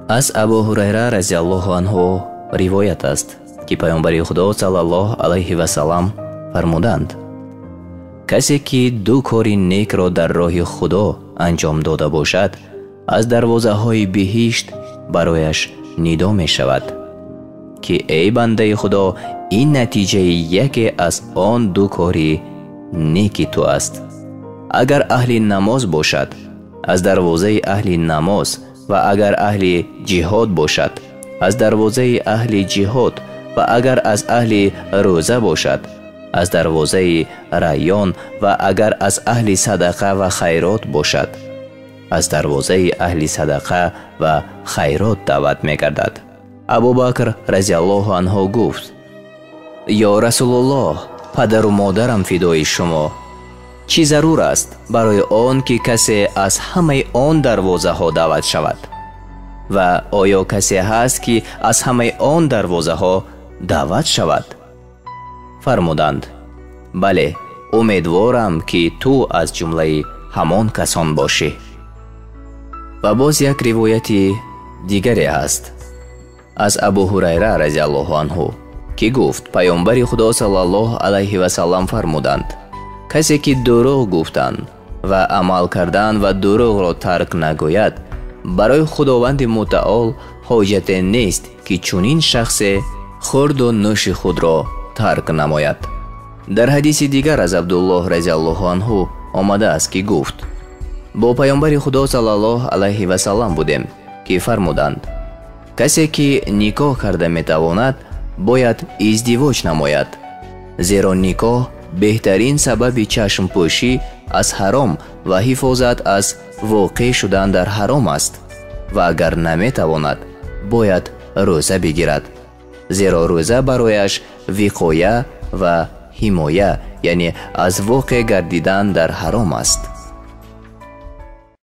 Аз Абу Ҳурайра разияллоҳу анҳу ривоят аст, ки Паёмбари Худо саллаллоҳу алайҳи васаллам фармуданд: касе ки ду кори некро дар роҳи Худо анҷом дода бошад, аз дарвозаҳои биҳишт барояш нидо мешавад, ки эй бандаи Худо, ин натиҷаи яке аз он ду кори неки ту аст. Агар аҳли намоз бошад, аз дарвозаи аҳли намоз, ва агар аҳли ҷиҳод бошад, аз дарвозаи аҳли ҷиҳод, ва агар аз аҳли рӯза бошад, аз дарвозаи райён, ва агар аз аҳли садақа ва хайрот бошад, аз дарвозаи аҳли садақа ва хайрот даъват мегардад. Абубакр разияллоҳу анҳу гуфт: ё Расулуллоҳ, падару модарам фидои шумо, чӣ зарур аст барои он ки касе аз ҳамаи он дарвозаҳо даъват шавад? Ва оё касе ҳаст ки аз ҳамаи он дарвозаҳо даъват шавад? Фармуданд: бале, умедворам ки ту аз ҷумлаи ҳамон касон бошӣ. Ва боз як ривояти дигаре ҳаст аз Абу Ҳурайра разияллоҳу анҳу, ки гуфт: Паёмбари Худо саллаллоҳу алайҳи васаллам фармуданд: касе ки дурӯғ гуфтан ва амал кардан ва дурӯғро тарк нагӯяд, барои Худованди мутаол ҳоҷате нест ки чунин шахсе хӯрду нӯши худро тарк намояд. Дар ҳадиси дигар аз Абдуллоҳ разияллоҳу анҳу омадааст, ки гуфт: бо Паёмбари Худо саллаллоҳу алайҳи васаллам будем, ки фармуданд: касе ки никоҳ карда метавонад, бояд издивоҷ намояд, зеро никоҳ беҳтарин сабаби чашмпӯшӣ аз ҳаром ва ҳифозат аз воқеъ шудан дар ҳаром аст, ва агар наметавонад, бояд рӯза бигирад, зеро рӯза барояш виқоя ва ҳимоя, яъне аз воқеъ гардидан дар ҳаром аст.